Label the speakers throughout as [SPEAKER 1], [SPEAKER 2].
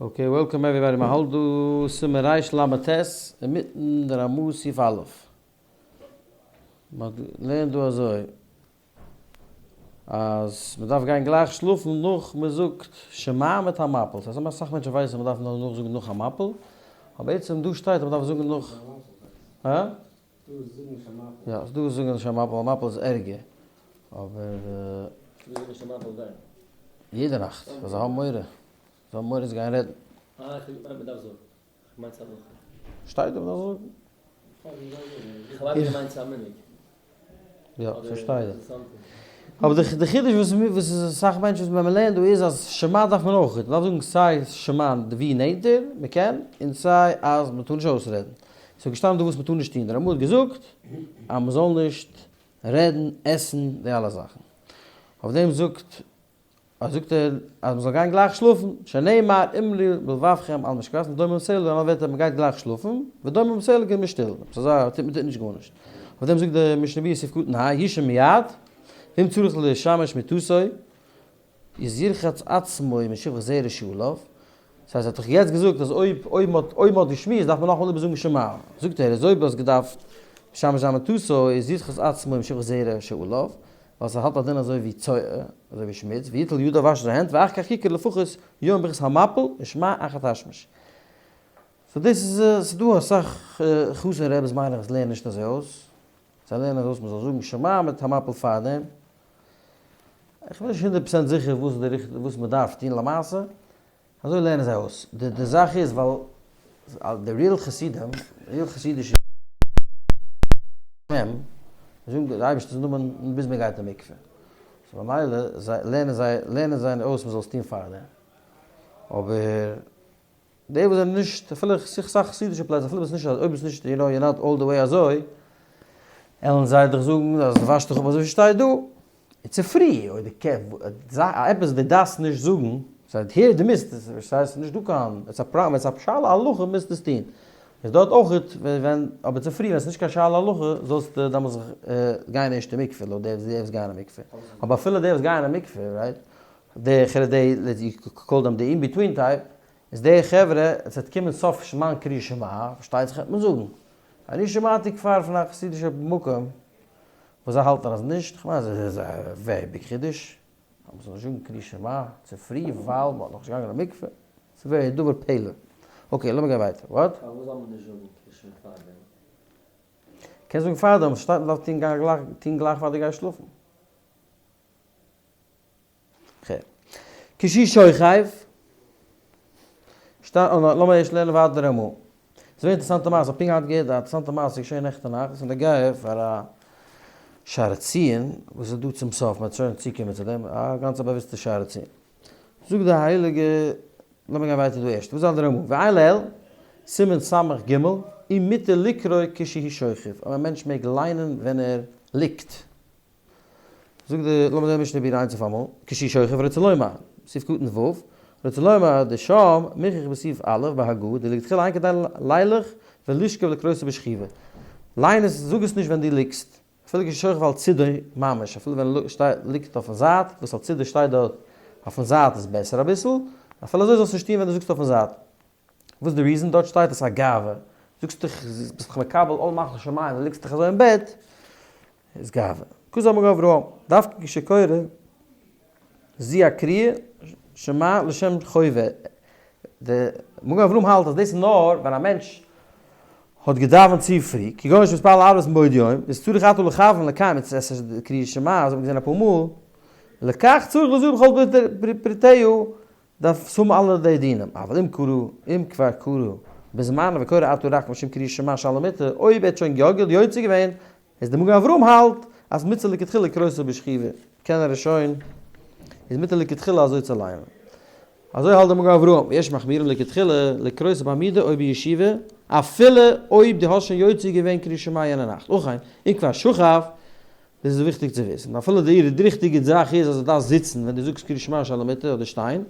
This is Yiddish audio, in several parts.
[SPEAKER 1] Okay, welcome everybody, מען האלט דא סימן רל"ט, אינמיטן די רמ"א סעיף א'. מען לערנט דא אזוי, אז מען דארף גיין גלייך שלאפן נאך מען זאגט שמע מיט המפיל, ס'הייסט אסאך מענטשן ווייסן אז מען דארף נאר נאכזאגן נאך המפיל, אבער בעצם דא שטייט אז מען דארף זאגן נאך, הא? יא, ס'דא וואס זאגן נישט המפיל, המפיל איז ערגער, אבער.
[SPEAKER 2] ס'דא וואס זאגן נישט המפיל ווען?
[SPEAKER 1] יעדע נאכט, ווייל זיי האבן מורא, זיי האבן מורא צו גיין רעדן.
[SPEAKER 2] אה, איך מיין מ'דארף זאגן. איך מיין ס'איז א הלכה.
[SPEAKER 1] שטייט דא מ'דארף זאגן.
[SPEAKER 2] איך האב אייביג געמיינט ס'איז א מנהג.
[SPEAKER 1] יא, ס'שטייט דא. אבער די חידוש וואס וואס איז אסאך מענטשן וואס ווען מ'לערנט דא איז אז שמע דארף מען אויך, מ'דארף זאגן סיי שמע ווי נענטער מ'קען, און סיי אז מ'טאר נישט אויסרעדן. ס'איז געשטאנען דא וואס מ'טאר נישט טון, די רמ"א האט געזאגט אז מ'זאל נישט רעדן, עסן, די אלע זאכן. אויף דעם זאגט זאגט ער אז מ'זאל גיין גלייך שלאפן, שנאמר אמרו בלבבכם על משכבכם דומם סלה, אין אנדערע ווערטער מ'גייט גלייך שלאפן, ודומם סלה גייט מען שטיל, עפעס אזא טוט מ'טוט נישט גארנישט. אויף דעם זאגט די משנה ברורה סעיף קטן ה, יישן מיד, ואם צריך לשמש מיטתו, איז ירחץ עצמו משכבת זרע שעליו, דאס הייסט ער האט דאך יעצט געזאגט אז אויב אויב מ'האט אויב מ'האט געשמועסט דארף מען נאכאמאל איבערזאגן שמע, זאגט ער אז אויב האסט געדארפט משמש זיין מיטתו איז ירחץ עצמו משכבת זרע שעליו, ווייל ס'האט א דין אזוי ווי צואה, אזוי ווי שמוץ, ויטול ידיו וואשט זיין הענט ואחר כך יקרא לפחות יום ברכת המפיל ושמע אחר תשמיש. So דאס איז ס'דא אסאך חתן רעבעס מיין איך וואס לערנען נישט אזוי אויס, זיי לערנען אויס מ'זאל זאגן שמע מיט המפיל פארדעם. איך בין נישט הונדערט פראצענט זיכער וואס די ריכטיגע וואס מ'דארף טון למעשה, אזוי לערנען זיי אויס. די די זאך איז ווייל די real חסידים, real חסידישע מ, זאגן די אייבערשטער'ס נאמען ביז מ'גייט אין מקווה. So ממילא זיי לערנען זיי לערנען זיי אויס מ'זאל עס טון פארדעם. אבער די וואס זענען נישט, אפילו אסאך חסידישע פלעצער, אפילו ביסט נישט, אויב ביסט נישט, you know, you're not all the way אזוי, עלן זיי דיך זאגן אז וואש דיך אפ אזוי ווי ס'שטייט דא. און צופרי, אויב די קעפ, עפעס די דארפסט נישט זאגן, ס'הייסט הער די מוזט עס, ס'הייסט נישט דא קיין, עס א פראבלעם, עס א שאלה הלכה מוזט עס טון. איז דארט אויך ווען, אבער צופרי ווען עס איז נישט קיין שאלה הלכה זאלסטו דעמאלס גיין ערשט אין מקווה, לויט די וואס גייען אין מקווה. אבער אפילו די וואס גייען אין מקווה, right, די חברה די, you call them די in between type, איז די חברה, עס וועט קומען סוף זמן קריאת שמע, פארשטייט זיך וועט מען זאגן. אני שמעתי כבר פון א חסידישע מקום וואס זיי האלטן אז נישט, כ'מיין אז עס איז א very big חידוש, אז מ'זאל נישט זאגן קריאת שמע צופרי ווייל מ'האט נאכנישט געגאנגען אין מקווה, ס'איז very דבר פלא. Okay לאמיר גיין ווייטער, what?
[SPEAKER 2] פארוואס זאל מען נישט זאגן קריאת שמע פארדעם?
[SPEAKER 1] קענסט זאגן פארדעם, אבער ס'שטייט מ'דארף טון גלייך פאר דו גייסט שלאפן. ח. כשהוא שוכב, שטייט, לאמיר ערשט לערנען ווייטער די רמ"א. ס'איז געווען אינטערעסאנטע מעשה, כ'האב פונקט היינט געהערט א אינטערעסאנטע מעשה איז געשען נעכטען נאכט, ס'איז נוגע פאר א שערי ציון וואס איז דא צום סוף, מ'וועט שוין צוקומען צו דעם, א גאנץ א באוויסטע שערי ציון. זאגט די הייליגע, לאמיר גיין ווייטער דא ערשט, וואס זאגט די רמ"א? ועיין לעיל, סימן ס"ג, אם מותר לקרוא כשהוא שוכב, אויב א מענטש מעג ליינען ווען ער ליגט. זאגט די לאמיר זען משנה ברורה איינס אויף אמאל, כשהוא שוכב רוצה לומר, סעיף קטן ו', רוצה לומר דשם מוכח בסעיף א' בהגהה דלכתחילה אין כדאי לילך ולשכב לקרותו בשכיבה, ליין עס זאג עס נישט ווען דו ליגסט, אפילו כשהוא שוכב על צידו ממש, אפילו ווען ער ליגט אויפן זייט, וואס על צידו שטייט דארט אויפן זייט איז בעסער אביסל, אפילו אזוי זאלסט נישט טון ווען דו זאגסט אויפן זייט. וואס איז די reason? דארט שטייט עס א גאווה. זאגסט דיך, ביסט דיך מקבל עול מלכות שמים, דו ליגסט דיך אזוי אין בעט, איז גאווה. כזה מגן אברהם, דווקא כשקורא זו הקריאה שמע לשם חובה. די מגן אברהם האלט אז דאס איז נאר ווען א מענטש האט געדאווענט צו פרי, כגון שמתפלל ערבית מבעוד יום, איז צריך עתה לכוון לקיים את קריאת שמע, אזוי האט מען געזען אפאר מאל, לכך צריך לזהר בכל פרטיו דארף עס האבן אלע די דינים, אבל אם קרא, אם כבר קרא, בזמנו וקורא עתה רק משום קריאת שמע שעל המיטה, אויב ער האט שוין יא יוצא געווען, איז די מגן אברהם האלט אז מצוה לכתחילה לקרותו בשכיבה, קען ער עס שוין, איז מותר לכתחילה אזוי צו ליינען. אזוי האלט די מגן אברהם, יש מחמירים לכתחילה לקרותו בעמידה או בישיבה, אפילו אויב דו האסט שוין יוצא געווען קריאת שמע יענע נאכט, אכן, אם כבר שכב, דאס איז וויכטיג צו וויסן, אפילו די ריכטיגע זאך איז אז ער דארף זיצן ווען דו זאגסט קריאת שמע שעל המיטה אדער שטיין,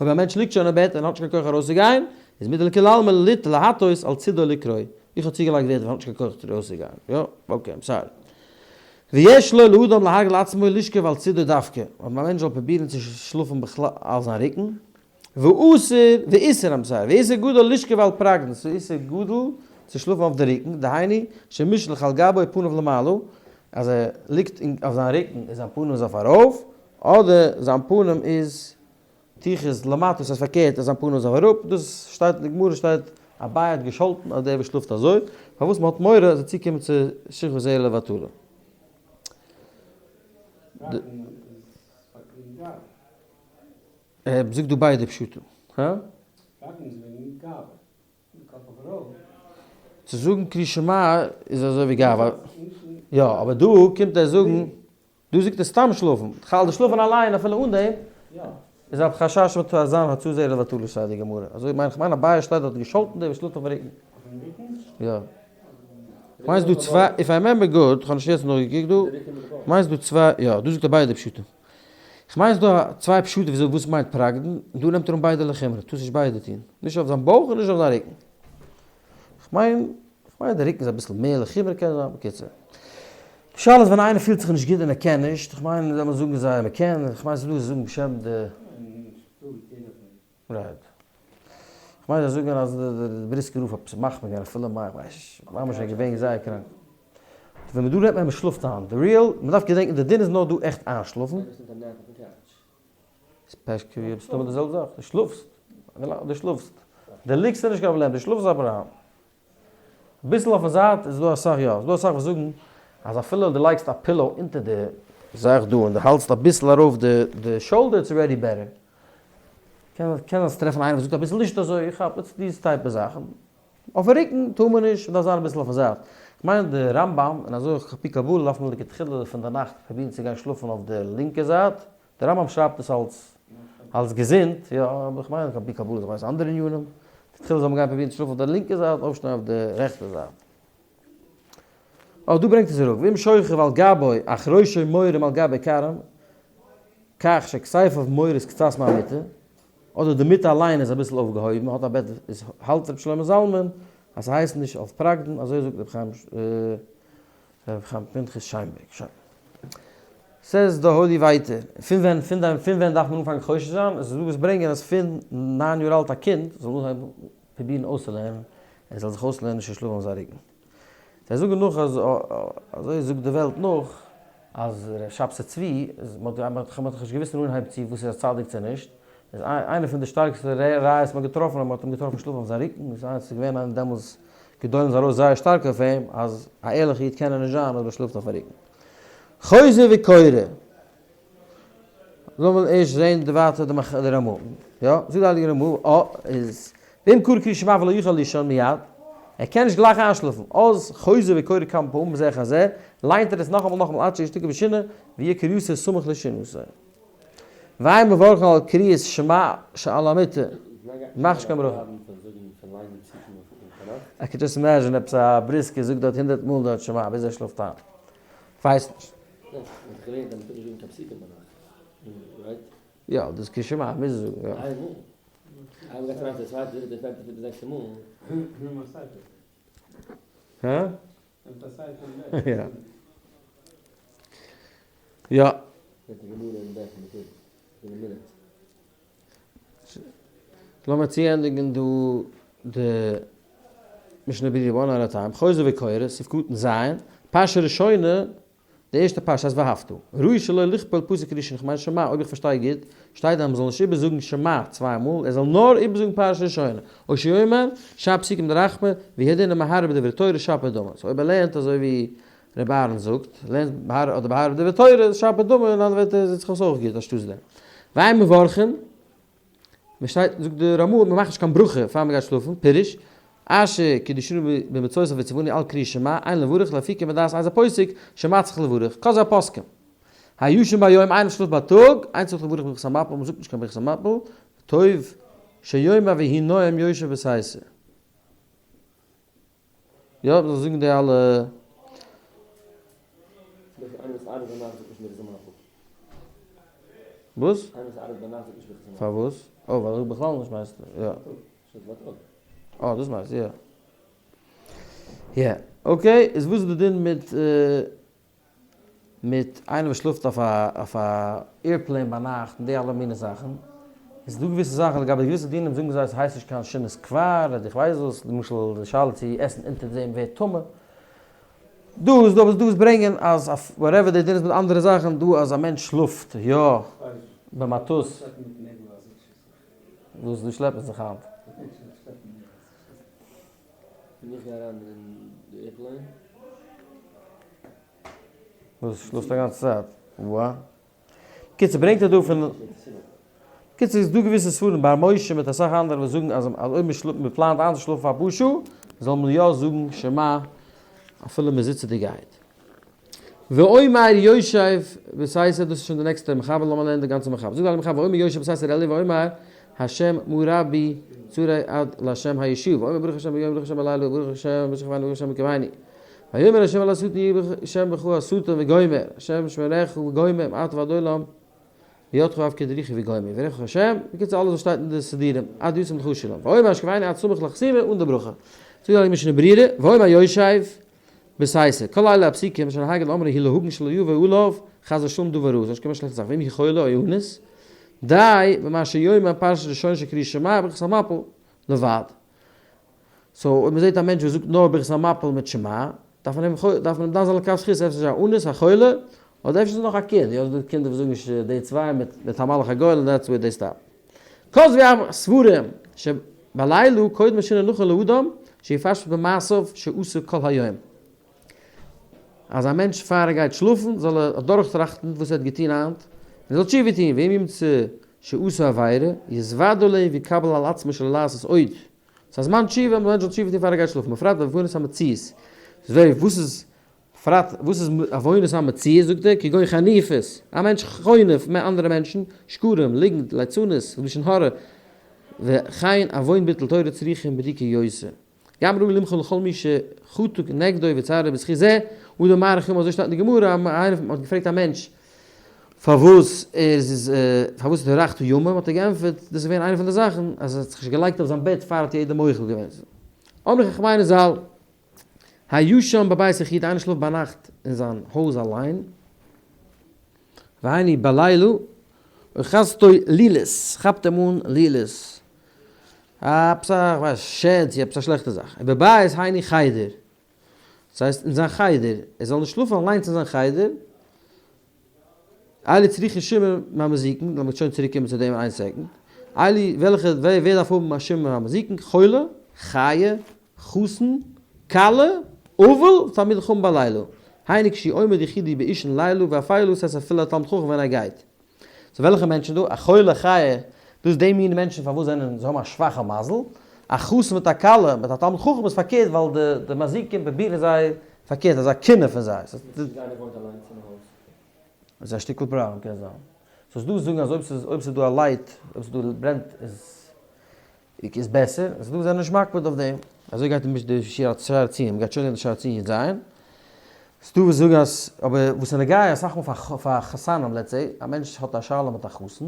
[SPEAKER 1] אויב א מענטש ליגט שוין אין בעט און האט נישט קיין כח ארויסצוגיין, איז מותר לכולי עלמא לית להטות על צידו לקרוא, איך האב צוגעלייגט ווערטער האט נישט קיין כח ארויסצוגיין, יא, okay I'm sorry. ויש לו לאדם להרגיל עצמו לשכב על צידו דווקא, אויב א מענטש זאל פרובירן צו שלאפן בכלל אויף זיין רוקן. ואסור ואיסור המסייע, ואיסור גדול לשכב על פרקדן, ס'איז איסור גדול צו שלאפן אויף די רוקן, דהיינו שמושלך על גבו פניו למעלה, אז ער ליגט אויף זיין רוקן און זיין פנים איז אויף ארויף, אדער זיין פנים איז תחת למטה, ס'הייסט פארקערט אז זיין פנים איז אויף אראפ, דאס שטייט אין די גמרא שטייט אביי האט געשאלטן אויף דער וואס שלאפט אזוי, פארוואס מ'האט מורא אז ער צוקומען צו שכבת זרע לבטלה. ער זאגט דא ביידע פשטים. הא? צו זאגן קריאת שמע איז אזוי ווי גאווה. יא, אבער דא קומט ער זאגן, דא זאגט ער סתם שלאפן. בכלל די שלאפן אליין אפילו אן דעם איז א חשש מיט א זיין הוצאה זרע לבטלה שטייט די גמרא. אזוי מיין איך, כ'מיין אביי שטייט דארט געשאלטן דער וואס שלאפט אויפן רוקן. יא. כ'מיין ס'דא צוויי, if I remember good, כ'האב נישט יעצט נאכגעקוקט דא, כ'מיין ס'דא צוויי, יא, דא זאגט ער ביידע פשטים. כ'מיין ס'דא צוויי פשטים וויאזוי וואס מיינט פרקדן, דא נעמט ער אן ביידע לחומרא, טארסט נישט ביידע טון, נישט אויף זיין בויך און נישט אויף זיין רוקן. כ'מיין, כ'מיין די רוקן איז אביסל מער לחומרא קען זיין, בקיצור. די שאלה איז ווען איינער פילט זיך נישט גוט און ער קען נישט, כ'מיין זאל מען זאגן זיי מ'קען, כ'מיין ס'דא וואס זאגן בשם די. right. כ'מיין זיי זאגן אז די בריסקער רב האט עפעס מחמיר געווען אפילו מיין איך ווייס נישט, ממש איז געווען זייער קראנק. ווען מ'דא רעדט מען מ'שלאפט איין, די real, מ'דארף געדענקען די דין איז נאר דא עכט איינשלאפן. ספעשקעווי מסתמא די זעלבע זאך, די שלאפסט, די שלאפסט, די ליגסט איז נישט קיין פראבלעם, די שלאפסט איז א פראבלעם. אביסל אויפן זייט איז דא אסאך יא, ס'דא אסאך וואס זאגן אז אפילו דו לייגסט א pillow אונטער די זאך דא און דו האלטסט אביסל ארויף די די shoulder it's already better. קען קען זיין טרעפן איינער וואס זאגט אביסל נישט אזוי, איך כאפ it's these type זאכן. אויפן רוקן טאר מען נישט, מ'דארף זיין אביסל אויפן זייט. כ'מיין די רמב"ם און אזוי אויך על פי קבלה דארף מען לכתחילה פון די נאכט פרובירן צו גיין שלאפן אויף די לינקע זייט, די רמב"ם שרייבט עס אלס אלס געזונט, יא, אבער איך מיין על פי קבלה איך ווייס אנדערע ענינים, לכתחילה זאל מען גיין פרובירן צו שלאפן אויף די לינקע זייט אויפשטיין אויף די רעכטע זייט. אבער דא ברענגט עס אראפ, ואם שוכב על גבו אך ראשו מורים על גבי כרעם, כך שכתפיו מורות קצת מהמיטה, אדער די מיטה אליין איז אביסל אויפגעהויבן, האט א בעט, איז האלט רבי שלמה זלמן אז ס'הייסט נישט אויף פרקדן, אזוי זאגט רבי חיים ר' חיים פנחס שיינבערג, שוין. סעז די האלי ווייטער, פון ווען פון דיין פון ווען דארף מען אנפאנגען חושש זיין? עס איז דא וואס ברענגען אז פון ניין יאר אלט א קינד זאל אנהייבן פרובירן אויסצולערנען, ער זאל זיך אויסלערנען נישט צו שלאפן אויף זיין רוקן. זיי זאגן נאך אז אזוי זאגט די וועלט נאך אז ר' שבתי צבי, מען האט דאך נישט געוואוסט אין אנהייב צו וואס איז א צדיק צו נישט, איז איינע פון די שטארקסטע ראיות מען האט געטראפן אז מען האט אים געטראפן שלאפן אויף זיין רוקן, איז איינס איז געווען איינער דעמאלס גדולים זענען ארויס זייער שטארק אויף אים אז א ערליכע איד קען ער נישט זיין אויב ער שלאפט אויפן רוקן. חוזר וקורא. לאמיר ערשט זעהן די ווייטער די רמא. יא, זאגט די הייליגע רמא א איז ואם קרא קריאת שמע ולא יוכל לישון מיד, ער קען נישט גלייך איינשלאפן, אז חוזר וקורא כמה פעמים זה אחר זה, ליינט ער עס נאכאמאל נאכאמאל עד שישתקע בשינה, ויהיה קריאתו סמוך לשינתו. ואין מברכין על קריאת שמע שעל המיטה, מאך נישט קיין ברכה. I can just imagine עפעס א בריסקער זאגט דארט הונדערט מאל דארט שמע ביז ער שלאפט איין. כ'ווייס נישט. יא, דאס קריאת שמע מוז ער זאגן, יא. הא? יא. יא. לאמיר צוענדיגן דא די משנה ברורה one at a time, חוזר וקורא, סעיף קטן ז', פרשה ראשונה, די ערשטע פרשה הייסט ואהבת. ראוי שלא לכפול פסוק ראשון, כ'מיין שמע, אויב איך פארשטיי גוט, שטייט אז מ'זאל נישט איבערזאגן שמע צוויי מאל, ער זאל נאר איבערזאגן פרשה ראשונה, או שיאמר, שאר פסוקים דרחמי, והוא הדין למהרהר בדברי תורה שפיר דמי. so אויב ער לערנט אזוי ווי רבי אהרן זאגט, לערנט בהר אדער בהרהר בדברי תורה איז שפיר דמי, אין אנדערע ווערטער זעט זיך אויס אויך גוט אנשטאטס דעם. ואין מברכין, מ'שטייט זאגט די רמא מ'מאכט נישט קיין ברכה פאר מ'גייט שלאפן, פירוש, אשר קידשנו במצותיו וציוונו על קריאת שמע, אין לברך לאפוקי מדעת איזה פוסק שמצריך לברך, כזה הפוסקים. הישן ביום איינער שלאפט בייטאג, אין צריך לברך ברכת המפיל, מ'זאגט נישט קיין ברכת המפיל, טוב שיאמר ויהי נועם יושב בסתר. יא, מ'זאל זאגן די אלע. וואס? פארוואס? אה, ווייל איך בכלל נישט מיינסטו, יא. אה, דאס מיינסטו, יא. יא, okay, איז וואס איז די דין מיט מיט איינער וואס שלאפט אויף א אויף א airplane ביינאכט און די אלע מיני זאכן? איז דא געוויסע זאכן לגבי געוויסע דינים זאגן זיי ס'הייסט נישט קיין שינת כבר אדער איך ווייס וואס, למשל די שאלה צו עסן אונטער דעם ווערט טמא, דא איז דא וואס דא וואס ברענגען אז whatever די דין איז מיט אנדערע זאכן דא אז א מענטש שלאפט יא במטות וואס דא שלעפן זיך היינט.
[SPEAKER 2] ווען איך גיי אריין אין די airplane.
[SPEAKER 1] וואס שלאפסט א גאנצע צייט? וואו? בקיצור ברענגט ער דא פון בקיצור איז דא געוויסע ספרים באר משה מיט אסאך אנדערע וואס זאגן אז אויב מען שלאפט מען פלאנט איינצושלאפן פאר אפאר שעה זאל מען יא זאגן שמע אפילו מען זיצעדיגעהייט. ואומר יושב בסתר דאס איז שוין די נעקסטע מחבר לאמיר לערנען די גאנצע מחבר זאגט די מחבר ואומר יושב בסתר אלי ואומר השם מה רבו צרי עד להשם הישועה ואומר ברוך השם ביום ברוך השם בלילה ברוך השם בשכבנו ברוך השם בקומנו ויאמר השם אל השטן יהי שם בך השטן וגומר, השם ישמרך וגומר מעתה ועד עולם, בידך אפקיד רוחי וגומר, יברכך השם, בקיצור אלעס וואס שטייט אין די סידורים, עד ישם לך שלום, ואומר השכיבנו עד סמוך לחתימה אן די ברכה. זאגט די משנה ברורה, ואומר יושב בסתר, כל אלה הפסוקים שנהגו לאמרו היא להגן שלא יבוא עליו חס ושלום דבר רע, זאל נישט קומען א שלעכטע זאך, ואם הוא חולה או אנוס, די במה שיאמר פרשת ראשונה של קריאת שמע ברכת המפיל לבד. so אויב מ'זעט א מענטש וואס זאגט נאר ברכת המפיל מיט שמע, דארף מען אים דארף מען אים דן זיין לכף זכות, אפשר איז ער א אנוס, א חולה, אדער אפשר איז ער נאך א קינד, יא ס'דא קינדער וואס זאגן נישט די צוויי מיט מיט המלאך הגואל און that's where they stop. כתבו הספרים שבלילה קודם השינה נכון לאדם שיפשפש במעשיו שעשה כל היום. אז א מענטש פאר ער גייט שלאפן זאל ער אדורכטראכטן וואס ער האט געטון היינט, און ער זאל תשובה טון, ואם ימצא שעשה עבירה, יתוודה עליה ויקבל על עצמו שלא לעשות עוד. ס'איז א זמן תשובה, א מענטש זאל תשובה טון פאר ער גייט שלאפן, בפרט בעוונות המציאות. וואס איז בפרט וואס איז עוונות המציאות זאגט ער, כגון חניפות, א מענטש חונף אנדערע מענטשן, שקרים, ליגנט, ליצנות, לשון הרע, וכן עוון ביטול תורה צריכים בדיקה יותר. גם ראוי למחול לכל מי שחטא נגדו וצערו בזכות זה, אדם מאריך ימים אזוי שטייט אין די גמרא, איינער האט געפרעגט א מענטש פארוואס ער איז פארוואס הארכת ימים, האט ער געענטפערט דאס איז געווען איינע פון די זאכן אז ער האט זיך נישט געלייגט אויף זיין בעט פאר האט יעדער מוחל געווען. אמרו חכמינו ז"ל, הישן בבית יחיד איינער שלאפט ביינאכט אין זיין הויז אליין, והיינו בלילה אוחזתו לילית, כאפט אים אן לילית, עפעס א כ'ווייס שד צו עפעס א שלעכטע זאך, ובבית היינו חדר, דאס הייסט אין זיין חדר, ער זאל נישט שלאפן אליינס אין זיין חדר, אלו צריכין שומר מהמזיקין, לאמיר שוין צוריק קומען צו דעם אין איין second, אלו וועלכע ווער דארף האבן א שומר מהמזיקין, חולה, חיה, חתן, כלה, אבל, תלמיד חכם בלילה, היינו כשהוא עומד יחידי באישון לילה ואפילו, ס'הייסט אפילו א תלמיד חכם ווען ער גייט. so וועלכע מענטשן דא? א חולה חיה, דאס איז די מין מענטשן פארוואס זענען זיי האבן א שוואכע מזל, א חתן מיט א כלה מיט א תלמיד חכם איז פארקערט ווייל די די מזיקים פרובירן זיי פארקערט אזא קנאה פון זיי. איז א שטיקל פראבלעם קען זיין. so ס'דא וואס זאגן אז אויב ס'איז אויב ס'איז דא א light אויב ס'איז דא ברענט איז איז בעסער, און ס'דא וואס זענען נישט מקפיד אויף דעם, אזוי גייט אין די שער הציון, מ'גייט שוין זען די שער הציון י"ז, ס'דא וואס זאגן אז, אבער וואס איז נוגע אסאך מאל פאר חתנים let's say, א מענטש האט א שאלה מיט א חתן,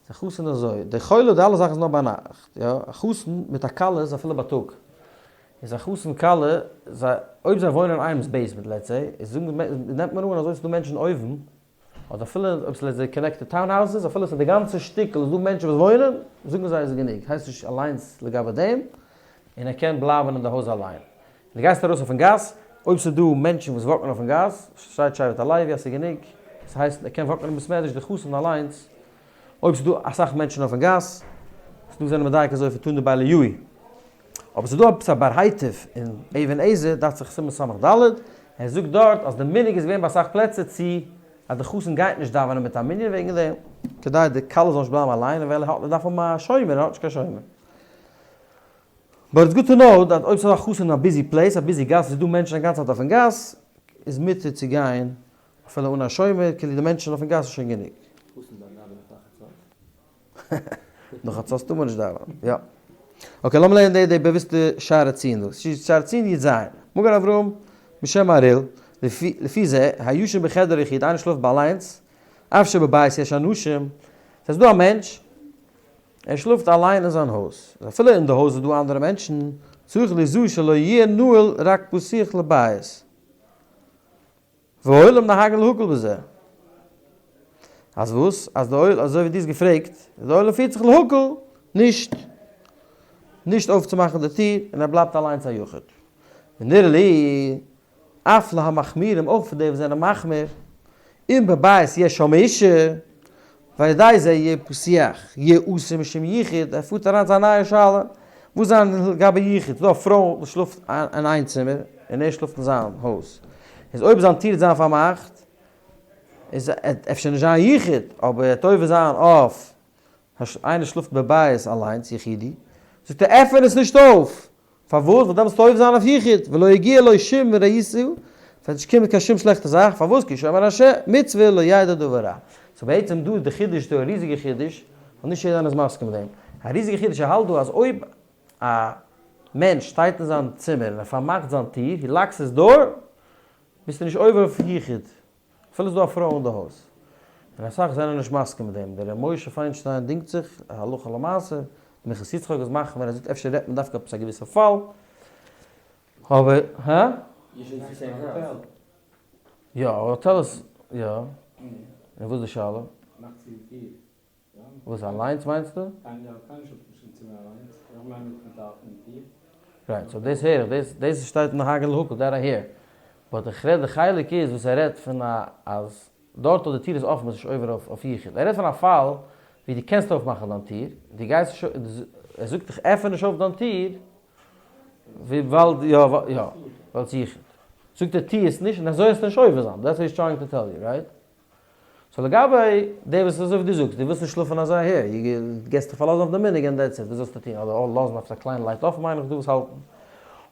[SPEAKER 1] די חתן איז אזוי, די חולה די אלע זאכן איז נאר ביינאכט, יא, א חתן מיט א כלה איז אפילו בייטאג, איז א חתן כלה, זיי, אויב זיי וואוינען אין איינעמס basement let's say, איז זאגן, נעמט מען אן אז אויב ס'דא מענטשן אויבן, אדער אפילו אויב ס'איז connected town houses, אפילו ס'איז די גאנצע שטיקל איז דא מענטשן וואס וואוינען, זאגן זיי איז גענוג, הייסט נישט אליינס לגבי דעם, און ער קען בלייבן אין די הויז אליין. און דו גייסט ארויס אויפן גאס, אויב ס'איז דא מענטשן וואס walk ן אויפן גאס, שטייט שבט הלוי אז ס'איז גענוג, ס'הייסט ער קען walk ן אין בית מדרש די חתן אליינס, אויב ס'איז דא אסאך מענטשן אויפן גאס, ס'דא זענען מדייק אזוי פון תנא דבי אליהו. אבער ס'איז דא עפעס א באר הייטב אין אבן עזר, דאכט זיך סימן סמך ד', ער זאגט דארט אז די מנהג איז געווען ביי אסאך פלעצער צו אז די חתן גייט נישט דאווענען מיט א מנין וועגן דעם, כדי די כלה זאל נישט בלייבן אליין, ווייל ער דארף האבן א שומר, ער האט נישט קיין שומר. but it's good to know that אויב ס'איז א חתן אין א busy place, א busy גאס, ס'איז דא מענטשן א גאנצע צייט אויפן גאס, איז מותר צו גיין אפילו אן א שומר, כאילו די מענטשן אויפן גאס איז שוין גענוג.
[SPEAKER 2] חתן דארף דאווענען פאר חצות?
[SPEAKER 1] נאך חצות טאר מען נישט דאווענען, יא. okay, לאמיר לערנען די די באוויסטע שער הציון דא. שער הציון י"ז. מגן אברהם בשם מהרי"ל, לפי זה, הישן בחדר יחיד, איינער שלאפט ביי אליינס, אף שבבית יש אנשים, ס'איז דא א מענטש, ער שלאפט אליין אין זיין הויז, אפילו אין די הויז איז דא אנדערע מענטשן, צריך ליזהר שלא יהיה נעול רק פתוח לבית. והעולם נוהגין להקל בזה. אז וואס? אז די עולם, אזוי ווי דו האסט געפרעגט, די עולם פירט זיך להקל, נישט נישט אויפצומאכן די טיר, און ער בלייבט אליינס א יחיד. ונראה לי, אף להמחמירים, אויך פאר די וואס זענען מחמיר, אם בבית יש שם אישה, ועל ידי זה יהיה פתוח, יהיה אסור משום יחוד, ער פארט אריין צו א נייע שאלה, וואס זיין לגבי יחוד, ס'דא א פרוי וואס שלאפט אין איין צימער, און ער שלאפט אין זיין הויז, איז אויב זיין טיר וועט זיין פארמאכט, איז אפשר נישט זיין יחוד, אבער ער וועט עובר זיין אויף איינער שלאפט בבית אליינס יחידי, זאגט ער עפען עס נישט אויף, פארוואס? ווייל דעמאלטס וועסטו עובר זיין אויף יחוד, ולא יגיע לו שום רעיסה, עס וועט נישט קומען קיין שום שלעכטע זאך, פארוואס? כי שומר השם מצוה לא ידע דבר רע. so בעצם דא איז די חידוש דא א ריזיגע חידוש, ווייל נישט יעדער איינער איז מסכים מיט דעם. א ריזיגע חידוש ער האלט דא אז אויב א מענטש שטייט אין זיין צימער און ער פארמאכט זיין טיר, he locks his door, ביסטו נישט עובר אויף יחוד, אפילו איז דא א פרוי אין די הויז. און אסאך זענען נישט מסכים מיט דעם. דער ר' משה פיינשטיין דינגט זיך, הלכה למעשה, מנחת יצחק איז מחמיר, ער זאגט אפשר רעדט מען דווקא עפעס א געוויסע פאל, אבער, הא? יא, האטעל איז, יא. און וואס איז די שאלה? וואס אליינס מיינסטו? right, so דאס הער איך, דאס דאס שטייט אין הגה להקל, that I hear. but איך רעד די חלק איז וואס ער רעדט פון א אז דארט אויב די טיר איז אפן איז נישט עובר אויף אויף יחוד. ער רעדט פון א פאל ווי דו קענסט אויפמאכן דיין טיר, דו גייסט נישט ער זאגט דיך עפען נישט אויף דיין טיר וויבאלד יא יא ווייל ס'איז יחוד. זאגט ער טו עס נישט און אזוי וועסטו נישט עובר זיין, that's what he's trying to tell you, right? so לגבי די וואס אזוי ווי דו זאגסט, דו ווילסט נישט שלאפן אזוי אהער, דו גייסט דיך פארלאזן אויף די מנהג and that's it, וואס זאלסטו טון, אדער לאזן עפעס א קליינע light אפן מיין איך דא וואס האלטן.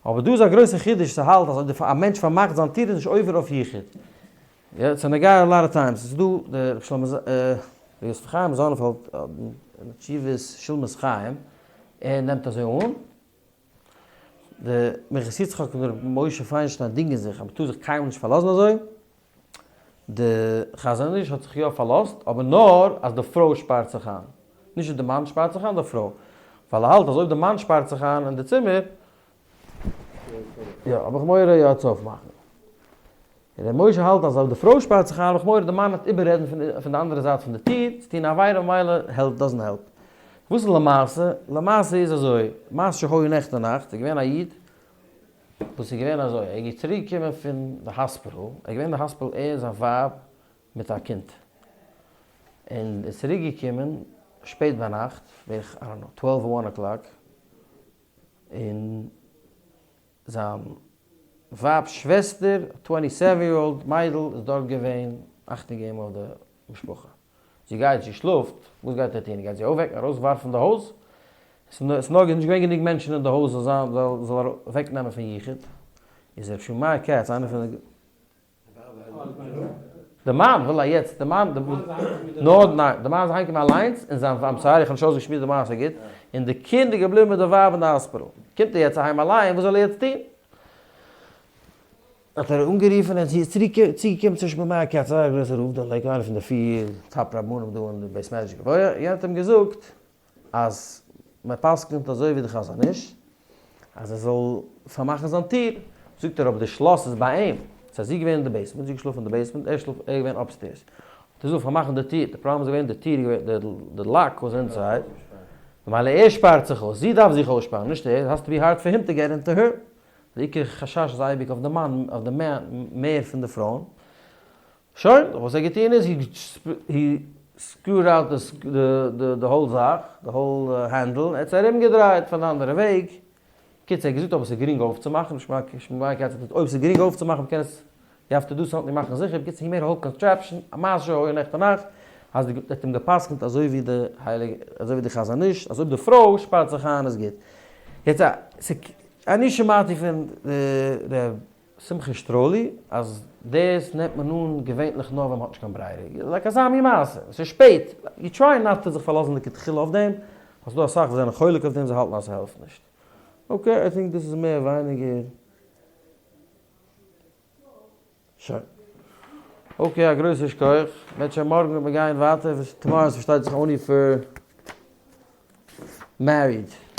[SPEAKER 1] אבער דא איז א גרויסע חידוש ס'האלט אז אויב א מענטש פארמאכט זיין טיר איז נישט עובר אויף יחוד. יא, ס'איז נוגע a lot of times, ס'איז דא דער רבי שלמה רבי יוסף חיים זאנענפעלד אין תשובות שולמית חיים, ער נעמט אזוי אן, די מנחת יצחק און רבי משה פיינשטיין דינגען זיך אז מ'טאר זיך קיינמאל נישט פארלאזן אזוי, די חזון איש האט זיך יא פארלאזט, אבער נאר אז די פרוי שפארט זיך איין, נישט אז די מאן שפארט זיך איין, די פרוי, ווייל ער האלט אז אויב די מאן שפארט זיך איין אין די צימער, יא, האב איך מורא יא צו אויפמאכן. ר' משה האלט אז אויב די פרוי שפארט זיך איין האב איך מורא די מאן וועט איבעררעדן פון די אנדערע זייט פון די טיר צו טון א עבירה ממילא העלפט doesn't help. וואס איז למעשה? למעשה איז אזוי, מעשה שהיה נעכטען נאכט איז געווען א איד וואס איז געווען אזוי, ער איז צוריק געקומען פון די האספיטעל, ער איז געווען אין די האספיטעל ער און זיין ווייב מיט א קינד, און איז צוריק געקומען שפעט ביינאכט בערך I don't know twelve or one o'clock, און זיין ווייב'ס שוועסטער, א twenty seven year old מיידל איז דארט געווען אכטונג געבן אויף די משפחה. זי גייט, זי שלאפט, וואס גייט ער טון? גייט זי אויפוועקן, ארויסווארפן די הויז? עס איז נאר נישט געווען גענוג מענטשן אין די הויז זאל זיין, זאל ער אוועקנעמען פון יחוד. איז ר' שמעי' כץ איינער פון די. די מאן וויל א יעצט די מאן נאר ניין די מאן איז אהיימגעקומען אליינס און זיין I'm sorry איך האב נישט אויסגעשמועסט די מעשה גוט און די קינד איז געבליבן מיט די ווייב אין די האספיטאל קומט ער יעצט אהיים אליין וואס זאל ער יעצט טון האט ער אנגערופן און זי איז צוריק צוגעקומען צו שמואל מאיר כץ זייער א גרויסער רב דא אין לעיקוואד איינער פון די פיר top רבנים דא אין די בית מדרש גבוה יענער האט אים געזאגט אז מען פסק'נט אזוי ווי די חזון איש, אז ער זאל פארמאכן זיין טיר, זאגט ער אבער די שלאס איז ביי אים, סא זי איז געווען אין די basement, זי איז געשלאפן אין די basement, ער שלאפט, ער איז געווען upstairs, האט ער געזאגט פארמאכן די טיר, די פראבלעם איז געווען די טיר איז געווען, די lock was inside, ממילא ער שפארט זיך אויס, זי דארף זיך אויסשפארן, נישט ער, has to be hard for him to get into her, די עיקר חשש איז אייביג אויף די מאן, אויף די מען מער פון די פרויען. שוין, וואס ער האט געטון איז, he screwed out די whole זאך, די whole handle, ער האט עס ארומגעדרייט פון די אנדערע וועג, קיצור ער האט געזאגט אויב עס איז גרינג אויפצומאכן, אויב עס איז גרינג אויפצומאכן מ'קען עס, you have to do something מאכן זיכער, בקיצור he made a whole contraption, א מעשה שהיה נעכטען נאכט, אז ער האט אים גע'פסק'נט אזוי ווי די הייליגע, אזוי ווי די חזון איש, אז אויב די פרוי שפארט זיך איין איז גוט. יעצט אני שמעתי פון ר' שמחה שטראלי אז דאס נעמט מען אן געווענליך נאר ווען מ'האט נישט קיין ברירה, like אזא מין מעשה, ס'איז שפעט, you try not to זיך פארלאזן לכתחילה אויף דעם, ווייל ס'דא אסאך וואס זענען חולק אויף דעם, זיי האלטן אז ס'העלפט נישט. okay, I think דאס איז מער ווייניגער. שוין. okay, א גרויסע שכוח. מ'וועט שוין מארגן וועט מען גיין ווייטער, tomorrow איז פארשטייט זיך only for married.